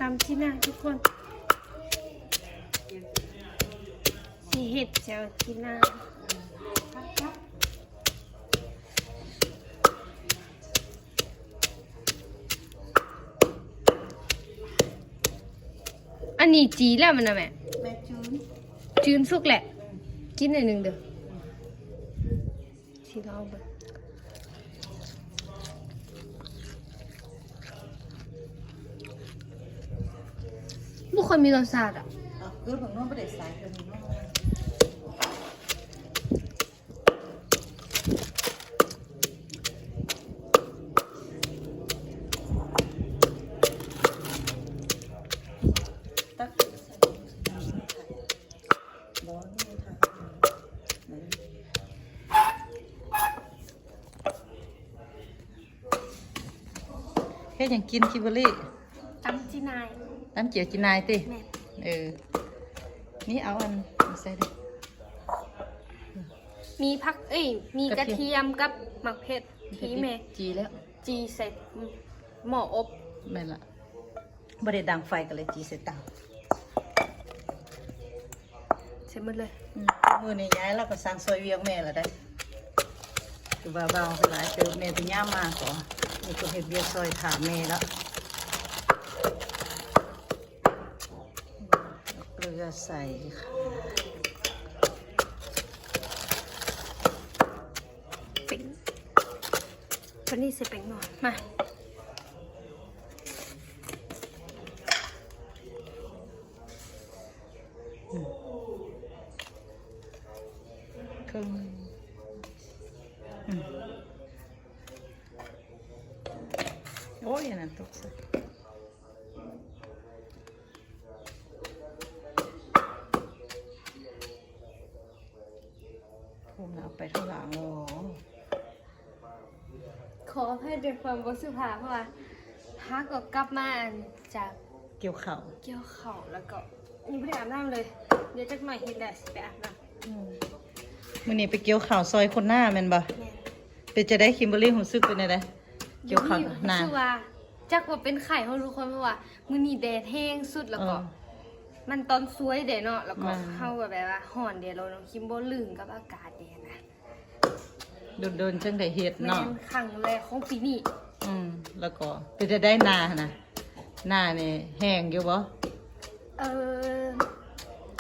ຕຳຈີ່ນາທຸກຄົນ ຊິເຮັດແຈ່ວຈີ່ນາ. ອັນນີ້ຈີ່ແລ້ວແມ່ນບໍ່ແມ່? ແມ່ຈືນ ຈືນສຸກແຫຼະ. ອືມ ກິນໜ້ອຍໜຶ່ງເດີ້. ອືມ ຊິລອງເບິ່ງ ບໍ່ຄ່ອຍມີລົດຊາດອະ. ເອົາ ຄືເບິ່ງເນາະ ບໍ່ໄດ້ໃສ່ເພິ່ນເນາະ. ຕັກ ເຮັດຫຍັງກິນ ຄິມເບີລີ? ຕຳຈີ່ນາຍ. ຕຳແຈ່ວຈີ່ນາຍຕິ? ແມ່ນ. ເອີ ນີ້ເອົາອັນໃສ່ເດີ້. ມີຜັກ ເອີຍ ມີກະທຽມກັບໝາກເຜັດ ທີ່ແມ່ຈີ່ແລ້ວ ຈີ່ໃສ່ໝໍ້ອົບ. ແມ່ນລະ. ບໍ່ໄດ້ດັງໄຟ ກໍເລີຍຈີ່ໃສ່ເຕົາ ໃສ່ໝົດເລີຍ. ອືມ ມື້ນີ້ຍາຍລາວກໍສັ່ງຊ່ອຍວຽກແມ່ລະໄດ໋ ຄືວ່າເວົ້າຫຼາຍເຕີບ. ແມ່ໄປຍາມມາກໍມີຄົນເຮັດວຽກຊ່ອຍຖ້າແມ່ລະ. ເກືອໃສ່ຄ່າ ເປັນ ບາດນີ້ໃສ່ແປ້ງນົວ ມາ. ອືມ ເຄິ່ງ ອືມ ໂອ້ຍ ອັນນັ້ນຕົກໃສ່ ພູມນະ ເອົາໄປທາງຫຼັງ. ໂອ້ ຂໍອະໄພດ້ວຍຄວາມບໍ່ສຸພາບ ເພາະວ່າຫາກໍກັບມາ ອັນ ຈາກກ່ຽວເຂົ້າ ກ່ຽວເຂົ້າ ແລ້ວກໍຍັງບໍ່ໄດ້ອາບນ້ຳເລີຍ. ດຽວຈັກໜ້ອຍເຮັດແລ້ວຊິໄປອາບນ້ຳ. ອືມ ມື້ນີ້ໄປກ່ຽວເຂົ້າຊ່ອຍຄົນນາແມ່ນບໍ່? ແມ່ນ. ເປັນຈັ່ງໃດ ຄິມເບີລີ ຮູ້ສຶກເປັນຈັ່ງໃດ? ກ່ຽວເຂົ້ານາ ຮູ້ສຶກວ່າ ຈັກວ່າເປັນໄຂ້ເນາະທຸກຄົນ ເພາະວ່າມື້ນີ້ແດດແຮງສຸດ ແລ້ວກໍ ເອີ ມັນຕອນສວຍເດ້ເນາະ ແລ້ວກໍ ແມ່ນ ເຮົາກໍແບບວ່າຮ້ອນເດ້ ແລ້ວນ້ອງຄິມບໍ່ລຶ້ງກັບອາກາດເດ້ນະ. ດົນໆ ຈັ່ງໄດ້ເຮັດເນາະ. ແມ່ນ ຄັ້ງແລກຂອງປີນີ້. ອືມ ແລ້ວກໍເປັນຈັ່ງໃດນາຫັ້ນນະ? ນານີ້ແຫ້ງຢູ່ບໍ່? ເອີ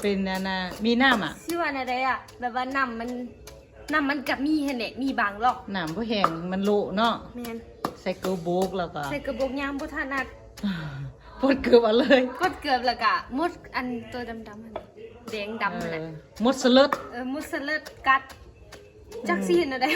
ເປັນອັນນ່າ ມີນ້ຳອະ? ຊິວ່າແນວໃດອະ? ແບບວ່ານ້ຳມັນ ນ້ຳມັນກະມີຫັ້ນແຫຼະ ມີບາງລອກ. ນ້ຳບໍ່ແຫ້ງ ມັນໂລະເນາະ. ແມ່ນ. ໃສ່ເກີບົກ ແລ້ວກໍໃສ່ເກີບົກ ຍ່າງບໍ່ຖະໜັດ ປົດເກີບເອົາເລີຍ ປົດເກີບ ແລ້ວກະມົດອັນໂຕດຳໆຫັ້ນ ແດງດຳຫັ້ນນະ. ເອີ ມົດສະເລິດ. ເອີ ມົດສະເລິດກັດ. ອືມ ຈັກຊິເຮັດແນວໃດ.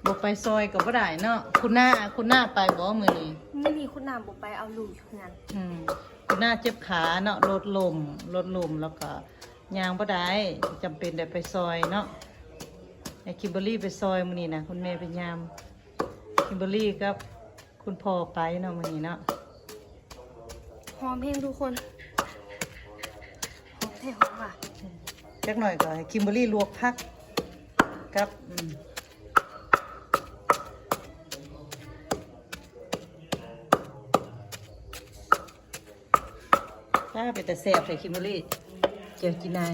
ບໍ່ໄປຊ່ອຍກໍບໍ່ໄດ້ເນາະ. ຄຸນນ້າ ຄຸນນ້າໄປບໍ່ມື້ນີ້? ມື້ນີ້ຄຸນນ້າບໍ່ໄປ ເອົາລູກຢູ່ເຮືອນ. ອືມ ຄຸນນ້າເຈັບຂາເນາະ ລົດລົ້ມ ລົດລົ້ມ ແລ້ວກໍຍ່າງບໍ່ໄດ້ ຈຳເປັນໄດ້ໄປຊ່ອຍເນາະ. ໃຫ້ຄິມເບີລີໄປຊ່ອຍມື້ນີ້ນະ ຄຸນແມ່ໄປຍາມ. ຄິມເບີລີກັບຄຸນພໍ່ໄປເນາະມື້ນີ້ເນາະ. ຫອມແຮງທຸກຄົນ ຫອມແທ້ຫອມວ່າ. ຈັກໜ້ອຍກໍໃຫ້ຄິມເບີລີລວກຜັກກັບ ອືມ ອ້າ ເປັນຕາແຊບແທ້ ຄິມເບີລີ ແຈ່ວຈີ່ນາຍ.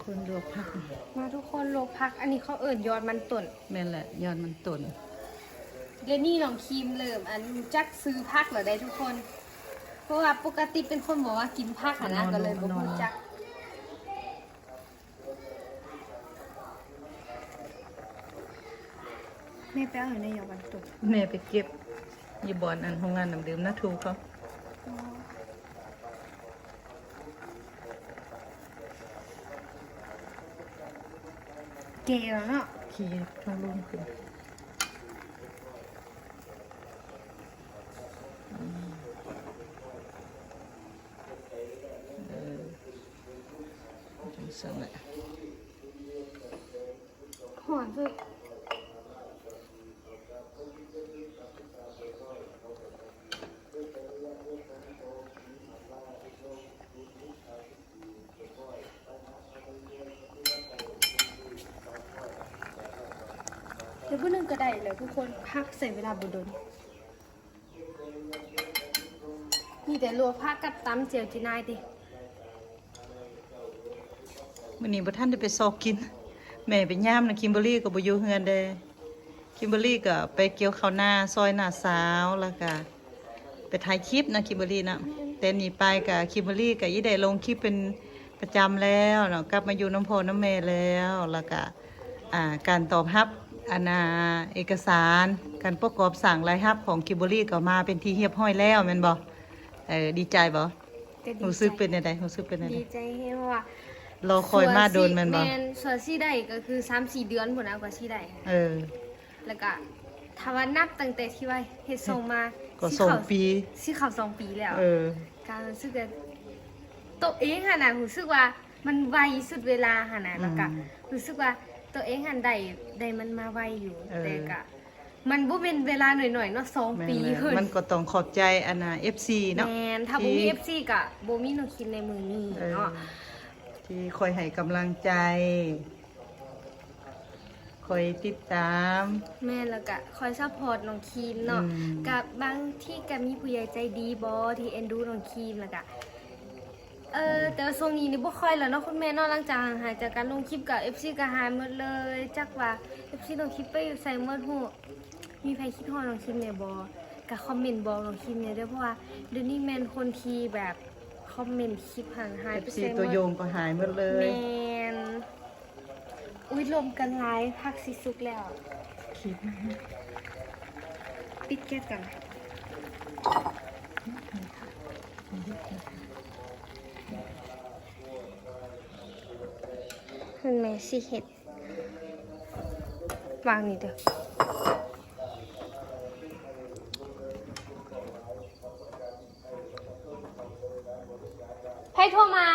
ຄົນລວກຜັກ ມາທຸກຄົນ ລວກຜັກ. ອັນນີ້ເຂົາເອີ້ນຍອດມັນຕົ້ນ. ແມ່ນແຫຼະ ຍອດມັນຕົ້ນ. ດຽວນີ້ນ້ອງຄິມເລີ່ມ ອັນ ຮູ້ຈັກຊື່ຜັກແລ້ວໄດ໋ທຸກຄົນ ເພາະວ່າປົກກະຕິເປັນຄົນບໍ່ມັກກິນຜັກຫັ້ນນະ ກໍເລີຍບໍ່ຮູ້ຈັກ. ແມ່ໄປເອົາໃນຍາວັນຕຸກ ແມ່ໄປເກັບຢູ່ບ່ອນອັນໂຮງງານນ້ຳດື່ມນາທູເຂົາ. ອໍ ແກ່ແລ້ວເນາະ ຂີ່ທາງລົງຂຶ້ນ. ອືມ ເອີ ຈັ່ງຊັ້ນແຫຼະ. ຮ້ອນເວີ້ຍ. ໄດ້ແລ້ວທຸກຄົນ ຜັກໃຊ້ເວລາບໍ່ດົນ. ມີແຕ່ລວກຜັກກັບຕຳແຈ່ວຈີ່ນາຍຕິ. ມື້ນີ້ບໍ່ທັນໄດ້ໄປຊອກກິນ ແມ່ໄປຍາມນະ. ຄິມເບີລີກໍບໍ່ຢູ່ເຮືອນເດ້. ຄິມເບີລີກໍໄປກ່ຽວເຂົ້ານາ ຊ່ອຍນ້າສາວ ແລ້ວກໍໄປຖ່າຍຄລິບນະ ຄິມເບີລີເນາະ. ແຕ່ນີ້ໄປກໍ ຄິມເບີລີກໍອີ່ໄດ້ລົງຄລິບເປັນປະຈຳແລ້ວເນາະ ກັບມາຢູ່ນຳພໍ່ນຳແມ່ແລ້ວ. ແລ້ວກໍ ອ່າ ການຕອບຮັບ ອັນນ່າ ເອກະສານການປະກອບສ້າງລາຍຮັບຂອງຄິມເບີລີກໍມາເປັນທີ່ຮຽບຮ້ອຍແລ້ວແມ່ນບໍ່? ເອີ ດີໃຈບໍ່? ກໍດີໃຈ. ຮູ້ສຶກເປັນແນວໃດ? ຮູ້ສຶກເປັນແນວໃດ? ດີໃຈແຮງ ເພາະວ່າລໍຄອຍມາດົນແມ່ນບໍ່? ແມ່ນ ສ່ວນຊິໄດ້ກໍຄືສາມສີ່ເດືອນພຸ້ນນະ ກວ່າຊິໄດ້. ເອີ ແລ້ວກໍຖ້າວ່ານັບຕັ້ງແຕ່ທີ່ວ່າເຮັດຊ່ອງມາ ກໍສອງປີ ຊິເຂົ້າສອງປີແລ້ວ. ເອີ ກໍຮູ້ສຶກວ່າໂຕເອງຫັ້ນນະ ຮູ້ສຶກວ່າ ມັນໄວສຸດເວລາຫັ້ນນະ. ແລ້ວກະ ອືມ ຮູ້ສຶກວ່າໂຕເອງຫັ້ນໄດ້ ໄດ້ມັນມາໄວຢູ່ ເອີ ແຕ່ກະມັນບໍ່ແມ່ນເວລາໜ້ອຍໆເນາະ ສອງປີ. ແມ່ນແຫຼະ ມັນກໍຕ້ອງຂອບໃຈອັນນ່າ ເອັຟຊີເນາະ. ແມ່ນ ຖ້າບໍ່ມີ ທີ່ ເອັຟຊີ ກະບໍ່ມີນ້ອງຄິມໃນມື້ນີ້ເນາະ ເອີ ທີ່ຄອຍໃຫ້ກຳລັງໃຈ ຄອຍຕິດຕາມ. ແມ່ນ ແລ້ວກະຄອຍຊັບພອດນ້ອງຄິມເນາະ. ອືມ ກະບາງທີກະມີຜູ້ໃຫຍ່ໃຈດີບໍທີ່ເອັນດູນ້ອງຄິມ ແລ້ວກະ ເອີ ແຕ່ວ່າຊ່ວງນີ້ນີ້ບໍ່ຄ່ອຍແລ້ວເນາະຄຸນແມ່ເນາະ. ຫຼັງຈາກຫ່າງຫາຍຈາກການລົງຄລິບກໍ ເອັຟຊີ ກໍຫາຍໝົດເລີຍ ຈັກວ່າ ເອັຟຊີ ນ້ອງຄິມໄປຢູ່ໃສໝົດຮູ້. ມີໃຜຄິດຮອດນ້ອງຄິມແດ່ບໍ່? ກໍຄອມເມັນບອກນ້ອງຄິມແດ່ເດີ້ ເພາະວ່າດຽວນີ້ແມ່ນຄົນທີ່ແບບຄອມເມັນຄລິບຫັ້ນຫາຍໄປໃສໝົດ. ເອັຟຊີ ຕົວໂຍງກໍຫາຍໝົດເລີຍ. ແມ່ນ. ອຸ້ຍ ລົມກັນຫຼາຍ ຜັກຊິສຸກແລ້ວ. ຄລິບ ປິດແກັສກ່ອນ. ເພິ່ນແມ່ຊິເຮັດ ວາງນີ້ເດີ້. ໃຜໂທມາ?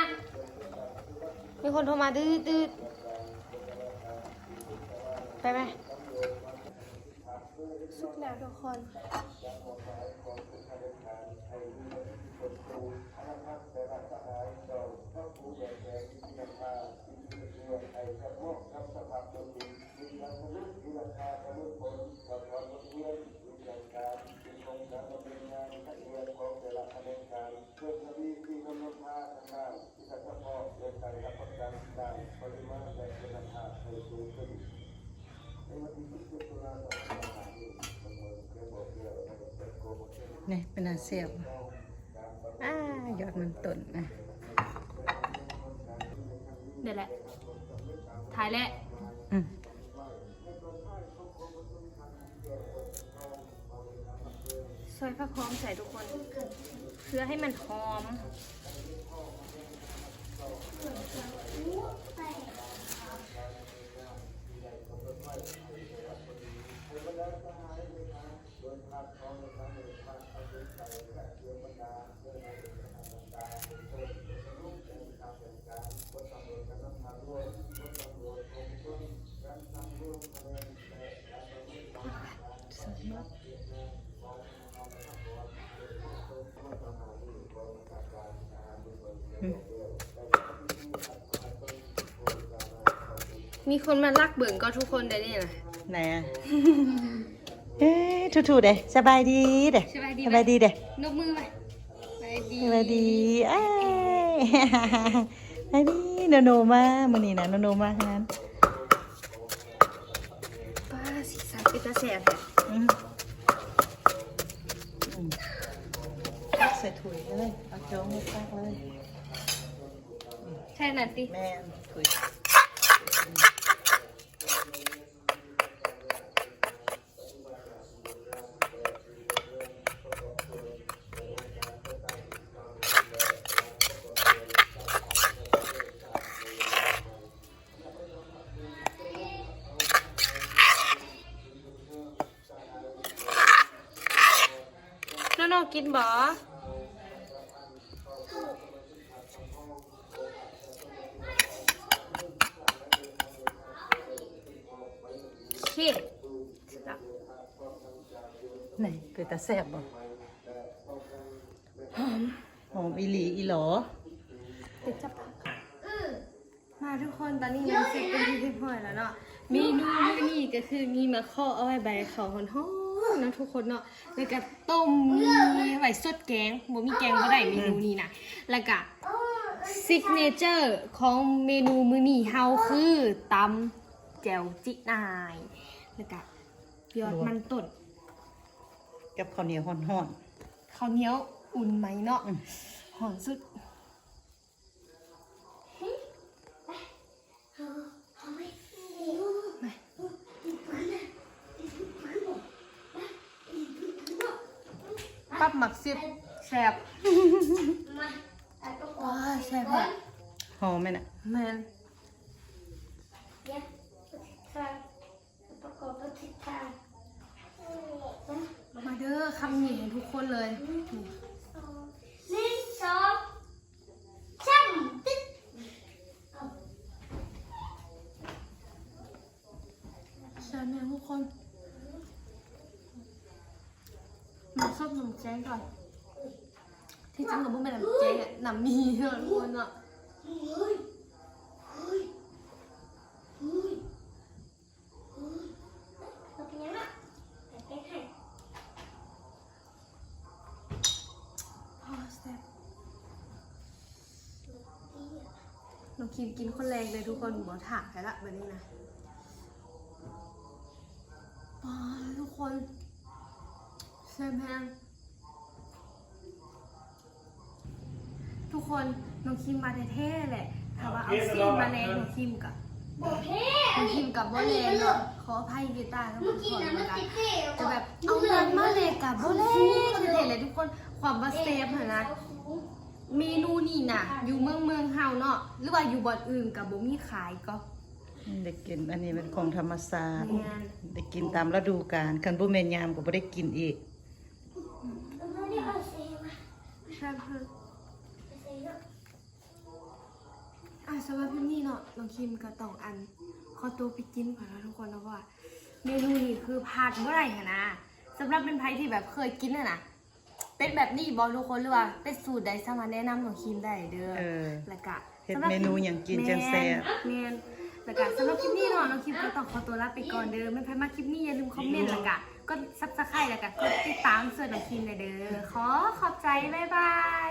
ມີຄົນໂທມາ ດືດໆ. ໄປໄປ. ສຸກແລ້ວທຸກຄົນ. ນີ້ເປັນຕາແຊບ. ອ່າ ຍອດມັນຕົ້ນນະ. ນີ້ແຫຼະ ຖ່າຍແລ້ວ. ອືມ. ຊອຍຜັກຫອມໃສ່ທຸກຄົນ ເພື່ອໃຫ້ມັນຫອມ. ມີຄົນມາລັກເບິ່ງກໍທຸກຄົນໄດ້ນີ້ນະ. ແນ່. ເອີ ທຸໆເດ້. ສະບາຍດີເດ້. ສະບາຍດີ ສະບາຍດີເດ້. ຍົກມືໄວ້. ສະບາຍດີ ສະບາຍດີ. ອ້າຍ ສະບາຍດີ. ໂນໂນມາມື້ນີ້ນະ ໂນໂນມາເຮືອນ. ປ້າ ສີສັນເປັນຕາແຊບແທ້. ອືມ ອືມ ໃສ່ຖ້ວຍເລີຍ ເອົາຈອງມາຕັກເລີຍ. ແຄ່ນັ້ນຕິ? ແມ່ນ ຖ້ວຍ. ໂນໂນກິນບໍ່? ໂອເຄ ນີ້ ເປັນຕາແຊບບໍ່? ຫອມ ຫອມອີ່ຫຼີອີ່ຫຼໍ. ເປັນຈັບຜັກ. ມາທຸກຄົນ ຕອນນີ້ແມ່ນເສັດເປັນທີ່ຮຽບຮ້ອຍແລ້ວເນາະ. ເມນູມື້ນີ້ກໍຄືມີມາເຄາະເອົາໄວ້ໃບເຂົ້າຮ້ອນໆເນາະທຸກຄົນເນາະ ແລ້ວກໍຕົ້ມໝີ່ໄວ້ສົດແກງ ບໍ່ມີແກງບໍ່ໄດ້ເມນູນີ້ນະ ແລ້ວກໍຊິກເນເຈີຂອງເມນູມື້ນີ້ເຮົາຄືຕຳແຈ່ວຈິນາຍ ແລ້ວກໍຢອດມັນຕົ້ນ ກັບເຂົ້າໜຽວຮ້ອນໆ ເຂົ້າໜຽວອຸ່ນໃໝ່ເນາະ ອືມ ຮ້ອນສຸດ. ປັບໝາກຊິບແຊບ ໂອ້ຍ ແຊບແທ້ ຫອມແມ່ນນະ ແມ່ນ ປະກອບປະຕິດທານ ມາເດີ ຄຳນີ້ໃຫ້ທຸກຄົນເລີຍ ໜຶ່ງ ສອງ ສາມ ຕຶດ ແຊບແຮງທຸກຄົນ ມາຊອບນ້ຳແກງກ່ອນ ທີ່ຈິງກໍບໍ່ແມ່ນນ້ຳແກງແຫຼະ ນ້ຳໝີ່ເນາະທຸກຄົນເນາະ. ອ້າ ແຊບ ນ້ອງຄິມກິນຄົນແລກເລີຍທຸກຄົນ ບໍ່ຖາມໃຜລະບາດນີ້ນະ ປ້າ ທຸກຄົນ ແຊບແຮງ. ທຸກຄົນ ນ້ອງຄິມມາແທ້ໆແຫຼະ ຖ້າວ່າເອົາຊີ້ນມາແລກ ນ້ອງຄິມກະ ບໍ່ແພ້ ນ້ອງຄິມກະບໍ່ແລກເນາະ ຂໍອະໄພເດຕາ ເມື່ອກີ້ນະມັນເຕະໆ ແລ້ວກໍ ຈະແບບເອົາເງິນມາແລກກະບໍ່ແລກແທ້ໆແຫຼະທຸກຄົນ ຄວາມວ່າແຊບຫັ້ນນະ ເມນູນີ້ນະ ຢູ່ເມືອງ ເມືອງເຮົາເນາະ ຫຼືວ່າຢູ່ບ່ອນອື່ນກະບໍ່ມີຂາຍກໍ ໄດ້ກິນ ອັນນີ້ແມ່ນຂອງທຳມະຊາດ ແມ່ນ ໄດ້ກິນຕາມລະດູການ ຄັນບໍ່ແມ່ນຍາມກໍບໍ່ໄດ້ກິນອີກ. ແຊບເພິ່ນ ອ່າ ສຳລັບຄລິບນີ້ເນາະ ນ້ອງຄິມກໍຕ້ອງ ອັນ ຂໍຕົວໄປກິນກ່ອນເນາະທຸກຄົນເນາະ ເພາະວ່າເມນູນີ້ຄືພາດບໍ່ໄດ້ຫັ້ນນະ ສຳລັບເປັນໃຜທີ່ແບບເຄີຍກິນຫັ້ນນະ ເປັນແບບນີ້ບໍ່ທຸກຄົນ ຫຼືວ່າເປັນສູດໃດ ສາມາດແນະນຳນ້ອງຄິມໄດ້ເດີ ເອີ ແລ້ວກະ ເຮັດເມນູຫຍັງກິນຈັ່ງແຊບ ແມ່ນ ແມ່ນ ແລ້ວກະສຳລັບຄລິບນີ້ເນາະ ນ້ອງຄິມກໍຕ້ອງຂໍຕົວລາໄປກ່ອນເດີ ແມ່ນໃຜມັກຄລິບນີ້ຢ່າລືມຄອມເມັນ ແລ້ວກະກົດ Subscribe ແລ້ວກະກົດຕິດຕາມຊ່ວຍນ້ອງຄິມແດ່ເດີ ຂໍຂອບໃຈ ບາຍບາຍ.